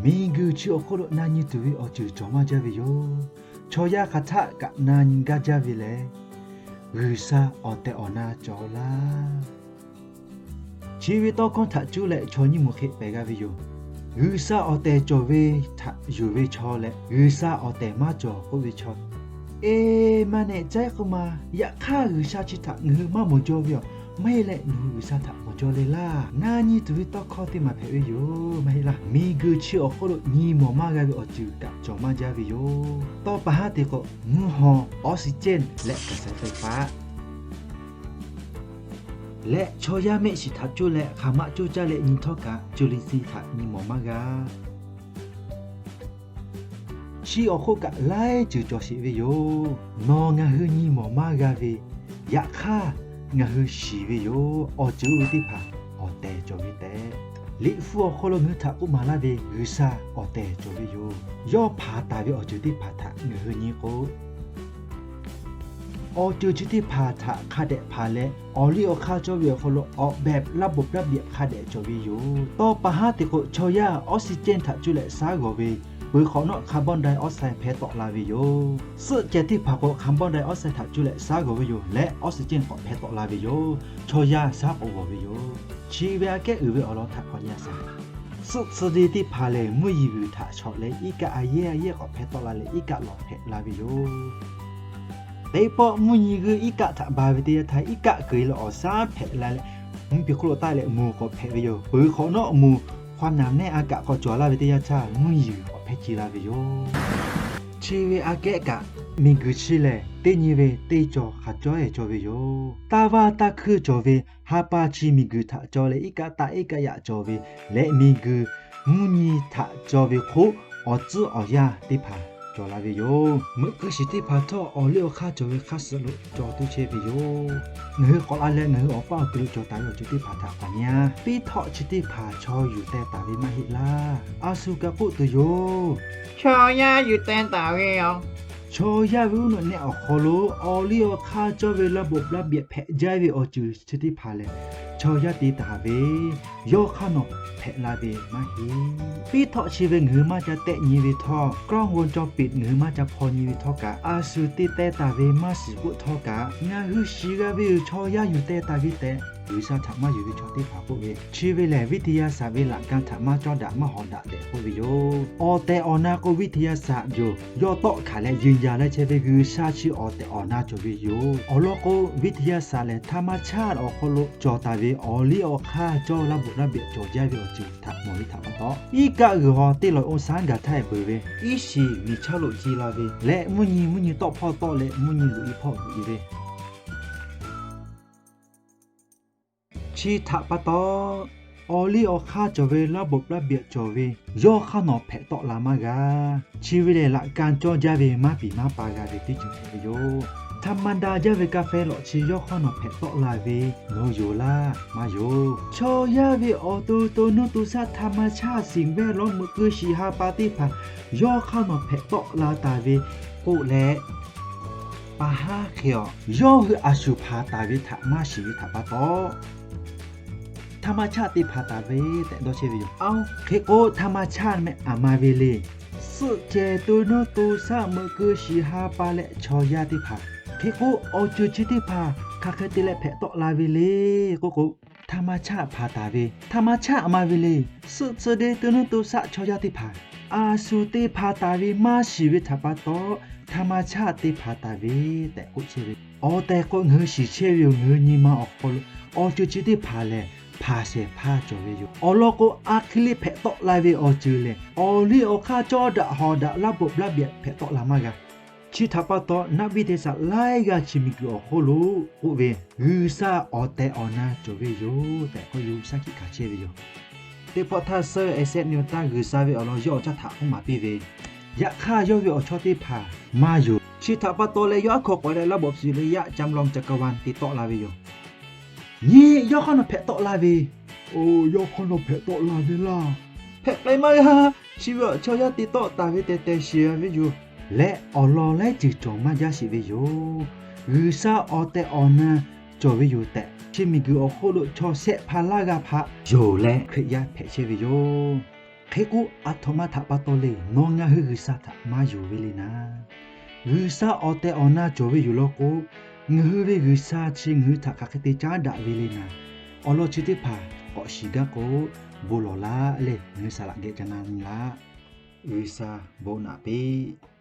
Miˬguiˬ chi awˬ hk'oˆ lo na nyi tuˬ ve awˬ ceuˬ cawˬ maˇ jaˇ ve yoˬ. Chaw yaˇ hk'aˬ htaˆ kaꞈ na nyi gaˇ jaˇ ve lehˬ, G'uiˬsha awˬ tehˬ awˬ na cawˬ laˇ. Chi ve tawˇ hkawˇ htaꞈ cuˇ leh chaw nyiˇ moˍ hk'e pehˬ g'a ve yoˬ. G'uiˬsha awˬ tehˬ cawˬ ve htaꞈ yuˬ ve chaw leh G'uiˬsha awˬ tehˬ maˇ cawˬ k'oˆ ve chaw, eˬ, maˇ nehˬ caiˉ k'oˆ ma. Yaꞈ hk'aˇ, G'uiˬsha chi htaꞈ ngaˬ hui maˇ mawˬ jaw ve yoˬ. Maˇ heˆ leh, ngaˬ hui G'uiˬsha htaꞈ mawˬ jaw le laˇ. Na nyi tuˬ ve tawˇ hkawˇ teˇ maˬ hpehꞈ ve yoˬ. Maˇ heˆ laˇ, miˬguiˬ chi awˬ hk'oˆ lo nyi mawˬ maˇ g'a ve awˬ ceuˬ kaꞈ cawˬ maˇ jaˇ ve yoˬ. Tawˇ pa haˉ te k'o, mvuhˇ haw, oxygen leh กระแสไฟฟ้า leh chaw yaˇ mehˆ shiˍ htaꞈ cuˇ leh hk'aˬ ma coˇ caˇ leh nyi htawˇ kaꞈ จุลินทรีย์ htaꞈ nyi mawˬ maˇ g'a. Chi awˬ hk'oˆ kaꞈ laiˉ ceuˬ cawˬ sheˍ ve yoˬ. Nawˬ ngaˬ hui nyi mawˬ maˇ g'a ve, yaꞈ hk'aˇ ngaˬ hui shiˍ ve yoˬ. Awˬ ceuˬ oˇ ve teˇ hpaˍ awˬ tehˬ cawˬ ve tehꞈ, liꞈ hpu awˬ hk'aw lo ngaˬ hui htaꞈ k'oˆ maˍ laˇ ve G'uiˬsha awˬ tehˬ cawˬ ve yoˬ. Yawˇ hpanˍ taˍ ve awˬ ceuˬ teˇ hpaˍ htaꞈ ngaˬ hui nyi k'o, awˬ ceuˬ chi teˇ hpaˍ htaꞈ hk'a dehꞈ hpanˍ leh, awˬ liˇ awˬ hk'aˇ cawˇ ve awˬ hk'aw lo ออกแบบ ระบบระเบียบ hk'a dehꞈ cawˬ ve yoˬ. Tawˇ pa haˉ te k'o, chaw yaˇ oxygen htaꞈ cuˇ leh shaˉ g'awˬ ve, peuˬ hk'awꞈ nawˉ คาร์บอนไดออกไซด์ hpeh tawˆ la ve yoˬ. Suhˆ ceh teˇ hpaˍ k'o คาร์บอนไดออกไซด์ htaꞈ cuˇ leh shaˉ g'awˬ ve yoˬ leh oxygen k'awꞈ hpeh tawˆ la ve yoˬ. Chaw yaˇ shaˉ k'awꞈ g'awˬ ve yoˬ. Chi ve aꞈ kehˉ uiˍ ve awˬ lawn htaꞈ k'awꞈ nyi a shaˍ. Suhˆ tcuh de teˇ hpaˍ lehˬ, mvuhˇ yeˬ g'uiˬ htaꞈ chawꞈ leh iˉ kaˆ a yehˉ a yehˉ k'awꞈ hpeh tawˆ la leh iˉ kaˆ lawˬ hpehꞈ la ve yoˬ. Teˇ pawˆ mvuhˇ nyi g'uiˬ iˉ kaˆ htaꞈ ba ve teˇ yanˇ htaˇ, iˉ kaˆ keu e leh awˬ shaˉ hpehꞈ la leh, mvuhˇ piˍ hk'oˆ lo taˆ leh moˬ k'awꞈ hpehꞈ ve yoˬ. Peuˬ hk'awꞈ nawˉ moˬ ความหนาแน่น a kaꞈ k'awꞈ cawˬ laˇ ve teˇ yanˇ htaˇ, mvuhˇ yeˬ g'uiˬ k'awꞈ hpeh ce la ve yoˬ. Chi ve aꞈ kehˉ kaꞈ, miˬguiˬ chi lehˬ teˇ nyi ve teˇ cawˬ hk'aˬ cawˇ ehˉ cawˬ ve yoˬ. Taˇ vaˇ taˇ hkuiˇ cawˬ ve, ha pa chi miˬguiˬ htaꞈ cawˬ leh iˉ kaˆ taˆ iˉ kaˆ yaꞈ cawˬ ve leh, miˬguiˬ mvuhˇ nyi htaꞈ cawˬ ve hk'oˆ, awˬ tcuhˉ awˬ yanˇ teˇ hpaˍ cawˬ la ve yoˬ. Meuꞈ keu shiˍ teˇ hpaˍ htawˇ, awˬ liˇ awˬ hk'aˇ cawˬ ve hk'aˇ suh lo cawˬ tuˬ chehˇ ve yoˬ. Ngaˬ hui k'awꞈ la leh ngaˬ hui awˬ paˇ awˬ tu lo cawˬ taˍ ve awˬ ceuˬ teˇ hpaˍ htaꞈ k'awꞈ nyi a. Piˉ htawˆ chi teˇ hpaˍ chaw yuˬ teh taˍ ve maˇ heˆ laˇ. A shu kaꞈ k'oˆ tuˬ yoˬ. Chaw yaˇ yuˬ teh taˍ ve yoˬ. Chaw yaˇ ve uˉ nawꞈ neh awˬ hk'aw lo awˬ liˇ awˬ hk'aˇ cawˇ ve ระบบระเบียบ hpehꞈ jaˇ ve awˬ ceuˬ chi teˇ hpaˍ lehˬ, chaw yaˇ te taˍ ve, yawˇ hk'aˇ nawˬ hpehꞈ la ve maˇ heˆ. Piˉ htawˆ chi ve ngaˬ hui maˇ ca tehˆ nyi ve htawˇ, กล้องวงจรปิด ngaˬ hui maˇ ca hpaw nyi ve htawˇ kaꞈ, a shu te teh taˍ ve maˇ shiˍ k'oˆ htawˇ kaꞈ, ngaˬ hui shiˍ g'a ve yoˬ. Chaw yaˇ yuˬ teh taˍ ve tehꞈ G'uiˬsha htaꞈ maˇ yuˬ ve chaw teˇ hpaˍ k'oˆ ve, chi ve lehˬ วิทยาศาสตร์ ve laꞈ ka htaꞈ maˇ cawˇ daꞈ maˇ hawˍ daꞈ tehꞈ k'oˆ ve yoˬ. Awˬ tehˬ awˬ na k'o วิทยาศาสตร์ yoˬ. Yawˇ tawˆ hkanˍ leh yuˬ yaˬ leh chehˇ ve G'uiˬsha chi awˬ tehˬ awˬ na cawˬ ve yoˬ. Awˬ lawn k'o, วิทยาศาสตร์ lehˬ ธรรมชาติ awˬ hk'aw lo cawˬ taˍ ve awˬ liˇ awˬ hk'aˇ cawˇ ระบบระเบียบ cawˬ jaˇ ve awˬ ceuˬ htaꞈ mawˬ ve htaꞈ pa taw, iˉ kaˆ g'uiˬ haw teˇ lawˬ oˇ shaˉ gaˬ htaˇ e peuˬ ve, iˉ shiˍ miˬ chaˇ lo ci la ve leh, mvuhˇ nyi mvuhˇ nyi tawˆ hpawˇ tawˆ leh mvuhˇ nyi luꞈ i hpawˇ luꞈ i ve chi htaꞈ pa taw, awˬ liˇ awˬ hk'aˇ cawˬ ve ระบบระเบียบ cawˬ ve, yawˇ hk'aˇ nawˬ hpehꞈ tawˆ la maˇ g'a. Chi ve lehˬ, laꞈ ka cawˇ jaˇ ve maˇ piˍ maˇ pa g'a ve teˇ ceuˬ hpehꞈ ve yoˬ. ธรรมดา jaˇ ve กาแฟ lawꞈ chi yawˇ hk'aˇ nawˬ hpehꞈ tawˆ la ve, nawˬ yonˍ laˇ maˇ yonˍ. Chaw yaˇ ve awˬ to to nuˇ to shaˆ ธรรมชาติ สิ่งแวดล้อม meuꞈ keu shiˍ ha pa teˇ hpaˍ yawˇ hk'aˇ nawˬ hpehꞈ tawˆ la taˍ ve k'oˆ leh, pa haˉ hk'e a, yawˇ hui a shu hpanˍ taˍ ve htaꞈ maˇ shiˍ ve htaꞈ pa taw, ธรรมชาติ te hpanˍ taˍ ve tehꞈ dawˇ chehˇ ve yoˬ. Aˬ, hk'e k'o ธรรมชาติ meh aˬ ma ve le. Suhˆ ceh to nuˇ to shaˆ meuꞈ keu shiˍ ha pa leh chaw yaˇ teˇ hpaˍ, hk'e k'o awˬ ceuˬ chi teˇ hpaˍ hk'aˬ hk'e te leh hpehꞈ tawˆ la ve le k'oˆ k'o, ธรรมชาติ hpanˍ taˍ ve, ธรรมชาติ aˬ ma ve le. Suhˆ tcuh de to nuˇ to shaˆ chaw yaˇ teˇ hpaˍ a shu te hpanˍ taˍ ve maˇ shiˍ ve htaꞈ pa taw, ธรรมชาติ te hpanˍ taˍ ve tehꞈ k'oˆ chehˇ ve. Awˬ tehˬ k'o, ngaˬ hui shiˍ chehˇ ve yoˬ. Ngaˬ hui nyi ma awˬ hk'aw lo awˬ ceuˬ chi teˇ hpaˍ lehˬ, hpanˍ shehˍ hpaˇ cawˬ ve yoˬ. Awˬ lawn k'o, a hk'e le hpehꞈ tawˆ la ve awˬ ceuˬ lehˬ, awˬ liˇ awˬ hk'aˇ cawˇ daꞈ hawˍ daꞈ ระบบระเบียบ hpehꞈ tawˆ la maˇ g'a. Chi htaꞈ pa taw, naˆ biˇ te shaꞈ laiˉ g'aˇ chi miˬguiˬ awˬ hk'oˆ lo k'oˆ ve, G'uiˬsha awˬ tehˬ awˬ na cawˬ ve yoˬ tehꞈ k'oˆ, yawˇ hui shaˉ hkiˆ hkanˍ chehˇ ve yoˬ. Teˇ pawˆ htaˇ, Sir Isaac Newton G'uiˬsha ve awˬ lawn yawˇ awˬ caˇ htaꞈ k'oˆ maˍ piˇ ve, yaꞈ hk'aˇ yawˇ ve awˬ chawˇ teˇ hpaˍ maˇ yonˍ. Chi htaꞈ pa taw leh, yawˇ aˉ hkaw k'awꞈ leh ระบบสุริยะจำลองจักรวาล te tawˆ la ve yoˬ. Nyi, yawˇ hk'aˇ nawˬ hpehꞈ tawˆ la ve. Oˬ, yawˇ hk'aˇ nawˬ hpehꞈ tawˆ la ve laˇ. Hpehꞈ k'ai maˇ g'a. Chi ve awˬ chaw yaˇ te tawˆ taˍ ve tehˬ tehˬ shiˍ ve yoˬ. Leh awˬ lawn laiˉ ceuˬ cawˬ maˇ jaˇ sheˍ ve yoˬ. G'uiˬsha awˬ tehˬ awˬ na cawˬ ve yoˬ tehꞈ, chi miˬguiˬ awˬ hk'oˆ lo chaw shehˆ hpaˇ laˇ g'aˇ hpaꞈ yonˍ leh Hkriꞈ yaˇ hpehꞈ chehˇ ve yoˬ. Hk'e k'o, aˬ htoꞈ ma htaꞈ pa taw le, nawˬ ngaˬ hui G'uiˬsha htaꞈ maˇ yonˍ ve le naˍ, G'uiˬsha awˬ tehˬ awˬ na cawˬ ve yoˬ law k'o, ngaˬ hui ve G'uiˬsha chi ngaˬ hui htaꞈ hk'aˬ hk'e te caˉ daꞈ ve le naˍ, awˬ lawn chi teˇ hpaˍ k'awꞈ shiˍ gaˇ k'o, bon lawˬ laˇ leh ngaˬ hui saˍ laꞈ geh ca na nyi laˇ. G'uiˬsha bon naꞈ piˇ.